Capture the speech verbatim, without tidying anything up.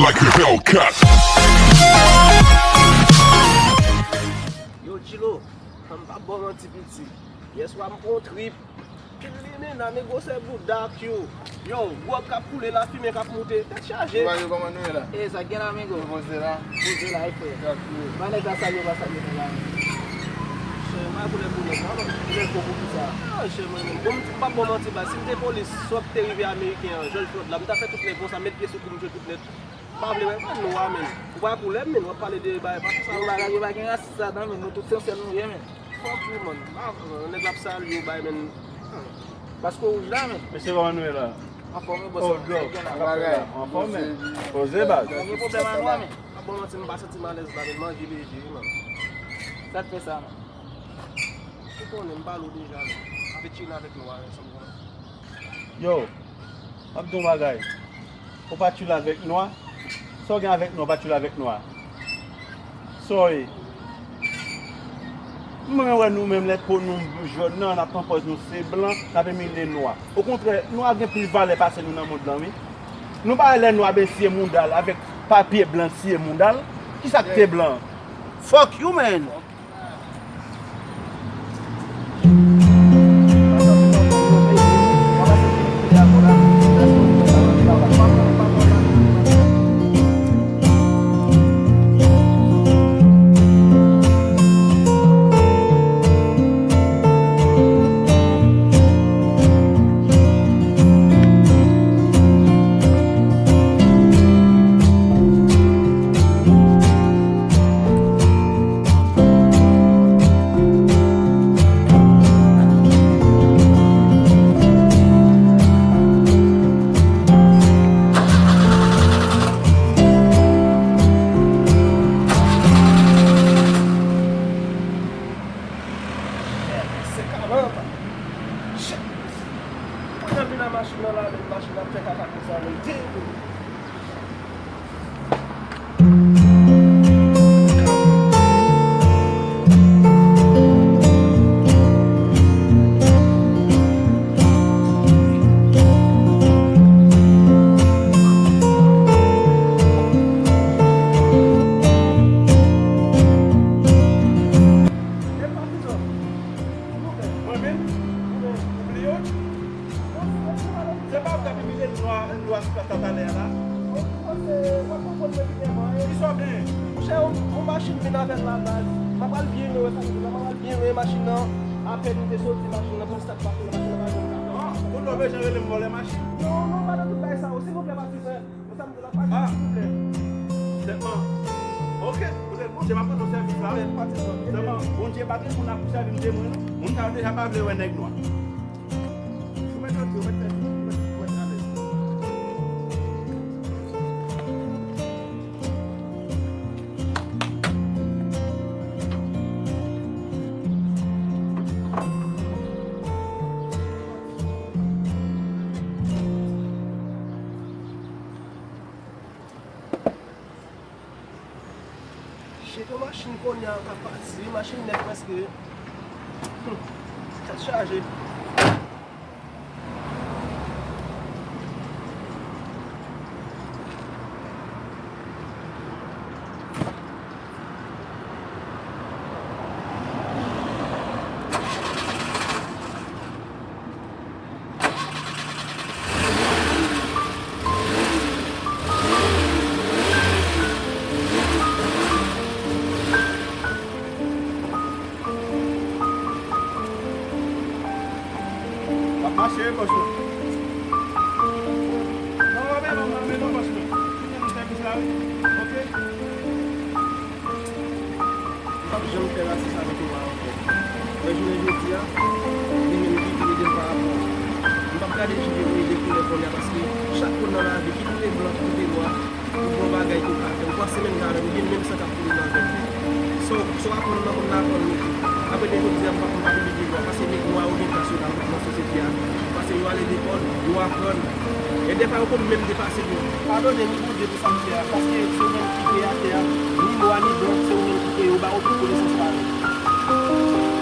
Like a Hellcat. Yo, Djilo, m p ap ba w manti, piti. Yèswa, m pran yon trip. Pil limena, men gwosè bouda ak yo. Yo, gwòg k ap koule, lafimen k ap moute. Tèt chaje. Ou pa gen kòman nou ye la? E, sa k gen la, mengo? Ou poze la? Poze la, wi, frè. Gad kou. Ba nèg la salye, pa salye nèg la. Chè, m pa konnen pou nèg la, non. Nèg fò pou kisa? Ah, chè, mwen menm. Bon, m p ap ba w manti, ba. Si m te polis, sa w te rive ameriken an, George Floyd la, m ta fè tout nèg konsa, met pye sou kou m, jwe tout nèt. M pa vle wè, mwen nwa, men. Ou pa koulè, men, w ap pale de bagay pa sa. Yo, bagay yo pa gen rasis ladan, men. Nou tout se yon sèl nou ye, men. Fuck you, man. Ah, nèg la ap salye w, bay, men. Paske w wouj la, men. Mesye, kòman nou ye la? Anfòm, wi, bòs. Oh, bro. Sa k gen la? Bagay. Anfòm, men. Poze, baz. Ou gen pwoblèm a nwa, men. Ah, bon, manti, m pa santi m alèz la, men manje leje, wi, man. Sa k fè sa, man? Ou konnen, m pale w deja, men. Ap chile avèk nou, ansanm, konnen. Yo, m ap di w yon bagay. Ou pa chile avèk nwa? Sa w gen avèk nwa, ou pa chile avèk nwa? Sorry. Mwen wè nou menm lè po nou jòn nan, n ap pran pòz nou se blan, n ap imilye nwa. Okontrè, nwa gen plis valè pase nou nan mond lan, wi. Nou pa wè lè nwa ben siye mouda l avèk papye blan siye mouda l? Kisa k te blan? Fuck you, man! Se kalanta. Shit. Mwen nan vin a machin nan la, men machin nan ap fè kaka konsa, men. Mwen menm? Ou bliye w? Se pa ou k ap imilye nwa, nwa sou plas la talè a la? Ou panse w ap konprann mwen pi byen mwen? Kisa w genyen? Monchè, yon, yon machin vin avè l la baz. M ap pral byen wè sa k di la, m ap pral byen wè machin nan. Apèn m te soti machin nan, pou m stat machin nan, machin nan pa janm ka fè. Ah, kounye a w bezwen rele m vòlè machin? Non, non, pa nan tout bagay sa yo. Silvouplè, pa ti frè. Mwen sa m di la, pa gen ti pwoblèm. Sèlman, oke, poutèt Bondye m ap rann ou sèvis la. Sèlman, Bondye pa gen moun ap sèvi m de mwen, non. Moun sa yo deja pa vle wè nèg nwa. Ou mèt antre, ou mèt fè, ou mèt, ou mèt alèz. Shit, yon machin kounye a ka pase, machin nèf prèske. Hmm, tèt chaje. W ap mache, wi, bòs mwen. Non, non, men non, men non, bòs mwen. Tout moun nan sèvis la, wi. Oke. M p ap janm fè rasis avèk nwa ankò. Men jounen jodi a, li menm ki ede m pa rapò. M p ap gade je yo e de koulè kounye a, paske chak moun nan lavi, kit ou te blan, kit ou te nwa, ou gen yon bagay ke w ka fè. Ou panse menm jan avè m, ou gen menm san k ap koule nan venn ou. So, so w aprann nan moun la aprann nou tou. Apre de jodi a, m p ap, m p ap imilye nwa, paske nèg nwa yo gen plas yo nan, nan sosyete a. Paske yo ale lekòl, yo aprann. E dèfwa yo konn menm depase nou. Padone m, wi, Bondye, pou sa m fè a, paske se ou menm ki kreyatè a, ni nwa ni blan, se ou menm ki kreye, ou ba yo tout konesans parèy.